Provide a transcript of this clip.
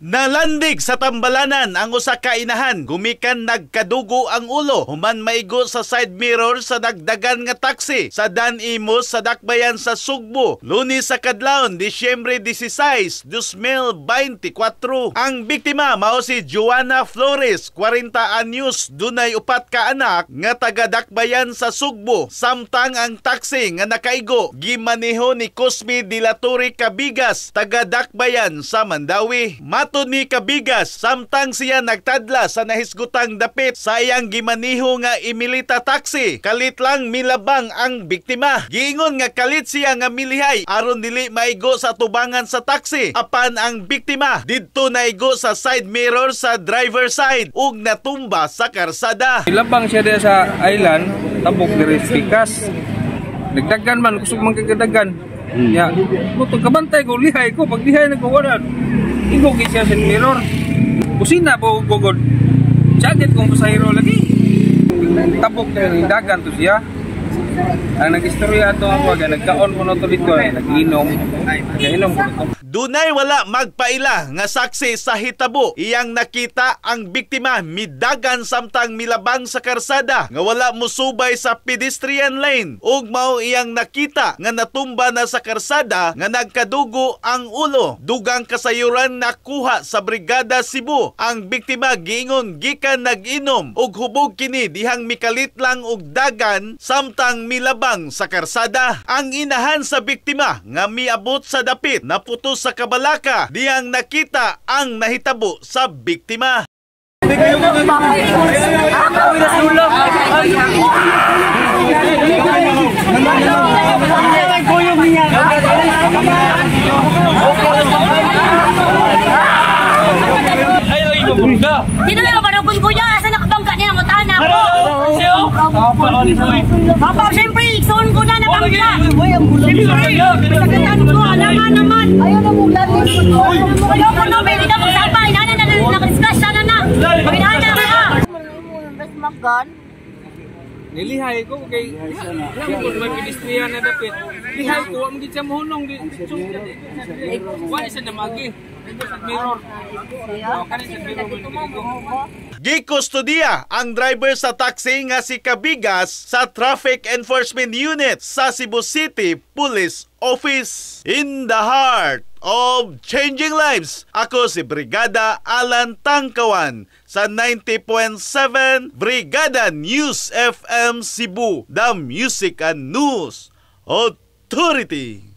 Nalandig sa Tambalanan ang usa ka inahan gumikan nagkadugo ang ulo human maigo sa side mirror sa nagdagan nga taxi sa Dan Imus sa Dakbayan sa Sugbo, Lunes sa kadlawon, Disyembre 16, 2024. Ang biktima mao si Joanna Flores, 40 anyos, dunay upat ka anak nga taga Dakbayan sa Sugbo. Samtang ang taxi nga nakaigo gimaneho ni Cosme de la Torre Cabigas, taga Dakbayan sa Mandaue. Matod ni Cabigas, samtang siya nagtadla sa nahisgutang dapit sa iyang gimaniho nga Emilita taxi, kalit lang milabang ang biktima. Giingon nga kalit siya nga milihay aron dili maigo sa tubangan sa taxi. Apan ang biktima didto naigo sa side mirror sa driver side ug natumba sa karsada. Ilabang siya diya sa island, tabok diri sa pikas. Nagdagan man, kusog man kagadagan. Ya, mo kabantay ko, lihay ko, pag lihay nagkuwanan. Igo gid siya sa mirror. Kusina po gugod. Jacket kong pasahero lagi. Tabok kay dagan to siya. Ang nag-istorya ato ako, nagkaon ko na to dito, nag-inom. Nag-inom ko to. Dunay wala magpaila nga saksi sa hitabo. Iyang nakita ang biktima midagan samtang milabang sa karsada nga wala musubay sa pedestrian lane ug mao iyang nakita nga natumba na sa karsada nga nagkadugo ang ulo. Dugang kasayuran nakuha sa Brigada Cebu. Ang biktima giingon gikan nag-inom ug hubog kini dihang mikalit lang og dagan samtang milabang sa karsada. Ang inahan sa biktima nga miabot sa dapit naputos sa kabalaka diyang nakita ang nahitabo sa biktima. Dito na mapanugod ko niya, asa nakabangga niya ang utana ko. Papa, siyempre, igsoon ko na nabangga. Siyempre, sakitan ko, alangan naman. Ayaw na mong lalim. Ayaw ko na, pwede ka magsapa. Inana na, nakadiscuss na na. Maginana ka. Nilihay ko kay ko may pedestrian na dapit. Lihay ko wa man gid siya mohunong di. Wa siya namagi. Mirror. Gikustodiya ang driver sa taxi nga si Cabigas sa Traffic Enforcement Unit sa Cebu City Police Office. In the heart of changing lives, ako si Brigada Alan Tangkawan sa 90.7 Brigada News FM Cebu, the Music and News Authority.